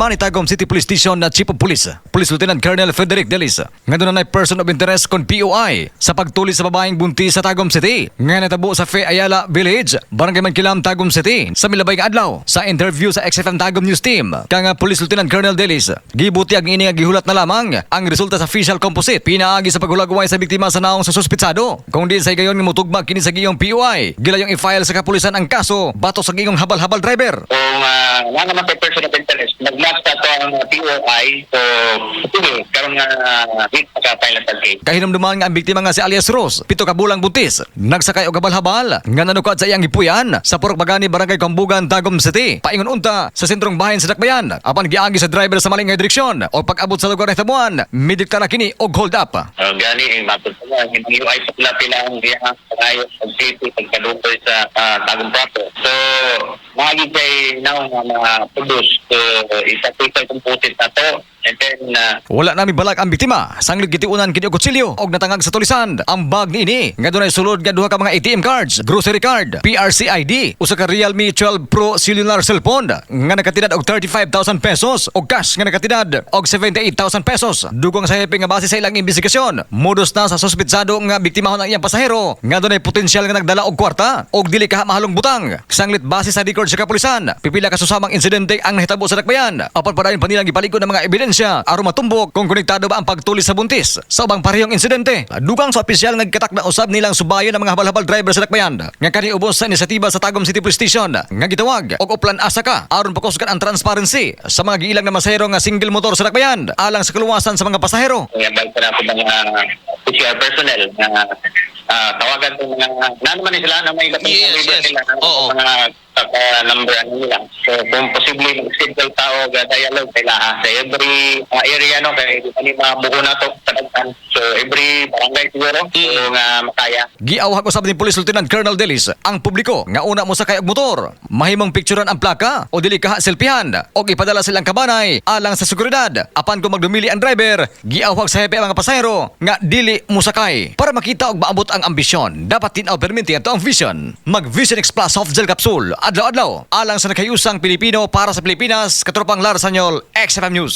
Gikumpirma ni Tagum City Police Station na Chief of Police, Police Lieutenant Colonel Frederick Delis, nga dunay person of interest kon POI sa pagtuli sa babaeng buntis sa Tagum City nga natabo sa Fe Ayala Village, Barangay Mankilam, Tagum City sa milabay nga adlaw. Sa interview sa XFM Tagum News Team, kang Police Lieutenant Colonel Delis, gibutyag ini nga gihulat na lamang ang resulta sa facial composite pinaagi sa paghulagway sa biktima sa naong sa suspitsado. Kung di sa higayon nga mutugma kini sa giyong POI, gilayong i-file sa kapulisan ang kaso batok sa giyong habal-habal driver. Kung wala naman kay person of interest, nag-match na to ang POI, so sige, karon nga week maka-file na sa case. Kahinumduman nga ang biktima nga si alias Rose, 7 ka bulang buntis, nagsakay og habal-habal nga nanukad sa iyang gipuy-an sa Purok Bagani, Barangay Kambugan, Tagum City. Paingon unta sa sentrong bahin sa Dakbayan. Apan giagi sa driver sa maling nga direksyon o pag-abot sa lugar nahitabuan, midikta na kini og hold up. Gani, eh, matod sa nga, yung POI sa pila pila ang iyang pangayo sa city pagkadutoy sa Tagum proper. So, maagi kay now nga mga produce so, isa facial composite na to. And then, Wala nami balak ang biktima. Sanglit gitiunan kini og kutsilyo og natangag sa tulisan. Ang bag niini nga dunay sulod nga duha ka mga ATM cards, grocery card, PRC ID, usa ka Realme 12 Pro cellular cellphone nga nakatidad og 35,000 pesos og cash nga nakatidad og 78,000 pesos. Dugong sa hepe nga base sa ilang investigasyon, modus na sa suspitsado nga biktimahon ang iyang pasahero nga dunay potensyal nga nagdala og kwarta og dili kaha mahalong butang. Sanglit base sa record sa kapulisan, pipila ka susamang insidente ang nahitabo sa Dakbayan. Apan padayon pa nilang gipalig-on ang mga ebidensya aron matumbok kung konektado ba ang pagtuli sa buntis sa ubang parehong insidente. Dugang sa opisyal nga gikatakda usab nilang subayon ang mga habal-habal driver sa Dakbayan nga kani ubos sa inisyatiba sa Tagum City Police Station nga gitawag og Oplan Asaka aron pakusgan ang transparency sa mga giilang na masahero nga single motor sa Dakbayan alang sa kaluwasan sa mga pasahero. I-advise na ako mga PCR personnel na tawagan itong mga, na naman sila na may katong number nila, mga number ano nila. So kung posible mag-schedule tao ga dialogue kay laha sa every area, no, kay di pa ni mabuo na to kadaghan. So every barangay siguro so nga makaya. Giawhag usab ni Police Lieutenant Colonel Delis ang publiko nga una mo sakay og motor, mahimong picturean ang plaka o dili kaha selfiehan og ipadala silang kabanay alang sa seguridad. Apan kung magdumili ang driver, giawhag sa hepe ang mga pasahero nga dili mosakay. Para makita og maabot ang ambisyon, dapat tin-aw perminti ato ang vision. Mag Vision X Plus Soft Gel Capsule adlaw-adlaw alang sa nakahiusang Pilipino para sa Pilipinas. Katropang Lar Sanyol, XFM News.